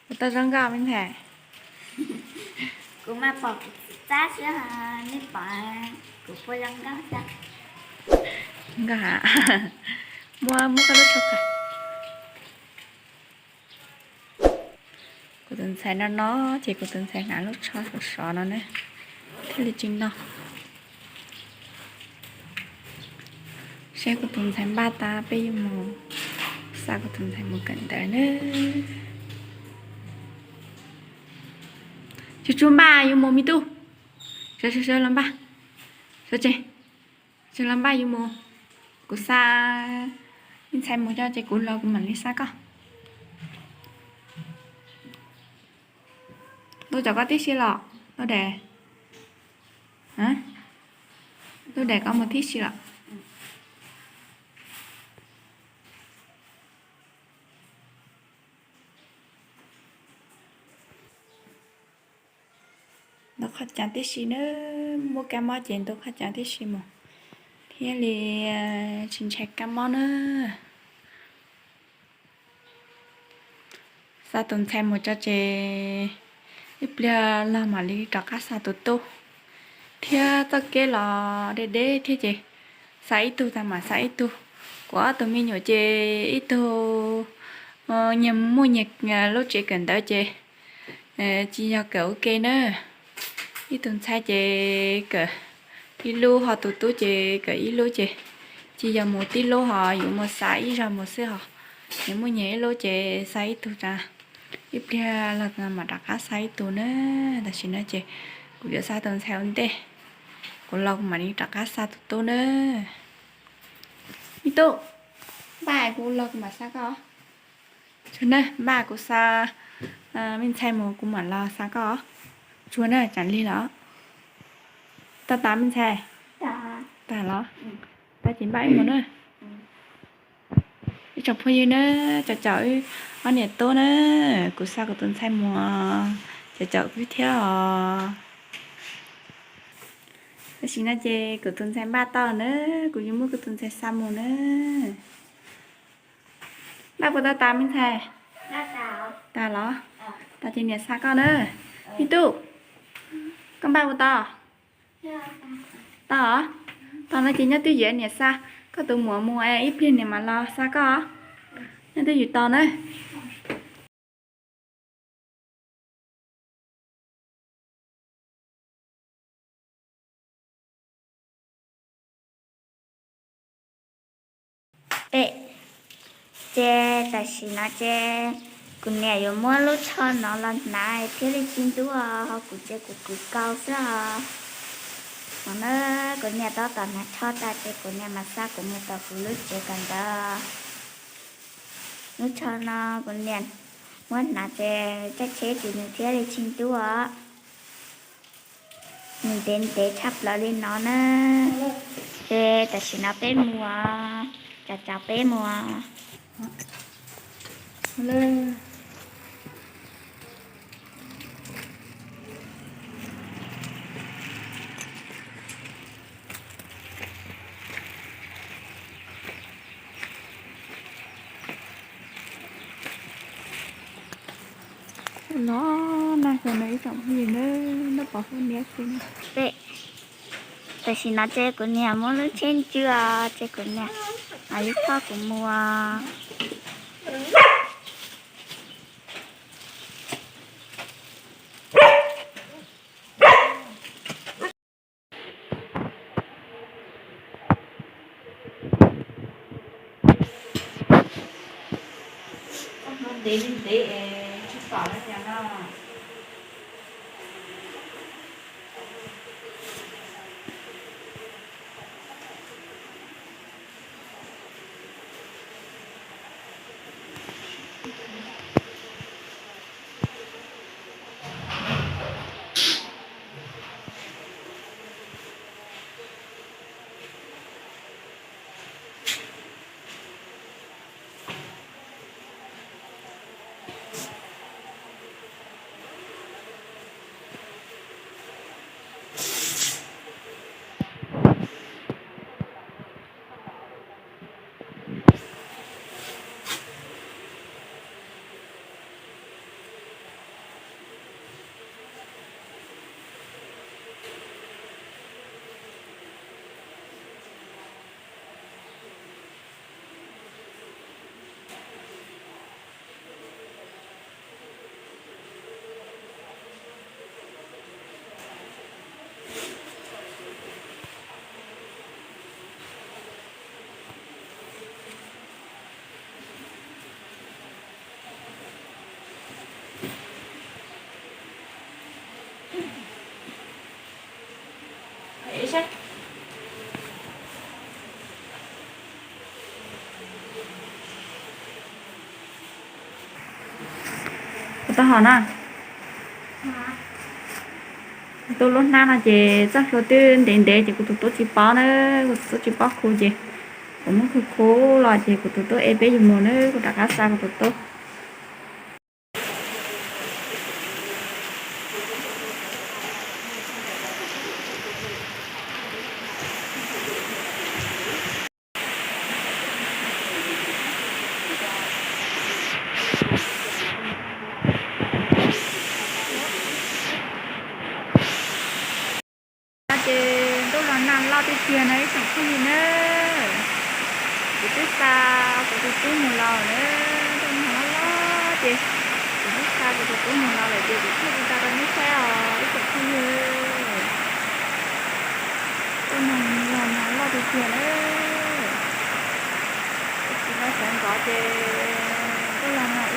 Kuv tau zoo nkauj me ntxhais. Kuv mas pom kuv txav xwb, nej pom kuv puas zoo nkauj xwb? Nkauj ha. Muab, muab koj lub tsho qhia. Kuv tus ntxhais no no ces kuv tus ntxhais hnav lub tsho sov sov no ne, thiaj li tsis no. Saib kuv tus ntxhais npaj tas peb yuav mus xa kuv tus ntxhais mus kawm ntawv na. Tsuag tsuag npaj yuav mus me tub. Sawv sawv sawv los npaj. Sawv tsees, sawv los npaj yuav mus. Kuv xa me ntxhais mus tso ces kuv los kuv mam li xa koj. Ntau cov koj tib si los, ntau daim, ntau daim koj mus tib si los. Ntau qhov caav tib si na, muaj kab mob ces ntau qhov caav tib si mus thiaj li tsis ntshai kab mob na. Xa tus ntxhais mus tso ces ib pliag los mam li rov qab xa tus tub thiab. Txoj kev los deb deb thiab ces xa ib tug tas mam xa ib tug. Kuv ob tug me nyuam ces ib tug nyias muaj nyias lub tsev kawm ntawv ces tsis yog kawm ua ke na. Ib tug ntxhais ces kawm ib lub, ho tus tub ces kawm ib lub ces tsis yog mus tib lub, ho yuav mus xa ib zaug mus xwb, ho nyias muaj nyias ib lub ces xa ib tug tas, ib pliag los mam rov qab xa ib tug na. Tam sim no ces kuv yuav xa tus ntxhais ua ntej, kuv los kuv mam li rov qab xa tus tub na. Me tub, npaj kuv los kuv mam xa koj. Tsuag na, npaj kuv xa me ntxhais mus kuv mam los xa koj. Tsuag na, tsam lig los. Tau tas me ntxhais? Tas los? Tas ces npaj wb mus na. Ib tsoom phooj ywg na, caum caum wb ob niam tub na, kuv xa kuv tus ntxhais mus, caum caum wb thiab os. Tam sim no ces kuv tus ntxhais npaj tau na, kuv yuav muab kuv tus ntxhais xa mus na. Npaj puas tau tas me ntxhais? Tas los? Tas ces niam xa koj na. Me tub, koj npaj puas tau? Tau os. Tau no ces nyob twj ywm niam xa koj tus muam mus, ib pliag niam mam los xa koj. Nyob twj ywm tos na. Peb, ces tam sim no ces kuv niam yuav muab lub tsho no los hnav thiaj li tsis ntub os, ho kuv ces kuv kwv kaus xwb os. No na, kuv niam tab tom hnav tsho tas ces kuv niam mam xa kuv mus tom kuv lub tsev kawm ntawv. Lub tsho no kuv niam muab hnav ces caij tsheb ces nws thiaj li tsis ntub os. Nws ntev ntev tshaj plaws li no na. Ces tam sim no peb mus, caum caum peb mus. No na, ib tsoom phooj ywg na, noj pov hu niab xwb. Tam sim no ces kuv niam muab lub tsheb ntswj ces kuv niam mam li thauj kuv mus. Ntev li ntev es tsis pom lawm tiag no. Kuv tau hom na, ntuj lub hnab no ces txoj hlua twb ntev ntev ces kuv tus tub tsis paub na, kuv tus tub tsis paub khu ces kuv muab khu khu los ces kuv tus tub ev peb yug mus na, kuv rov qab xa kuv tus tub. Ces ntuj los nag loj tiag tiag no ib tsoom phooj ywg na. Kuv twb xa kuv tus tub mus los na, ntuj nag loj loj ces kuv twb xa kuv tus tub mus los lawm ces kuv thiaj li tau rau nej saib os ib tsoom phooj ywg. Ntuj nag los nag loj tiag tiag na. Ib tsis no sawv ntxov ces ntuj los nag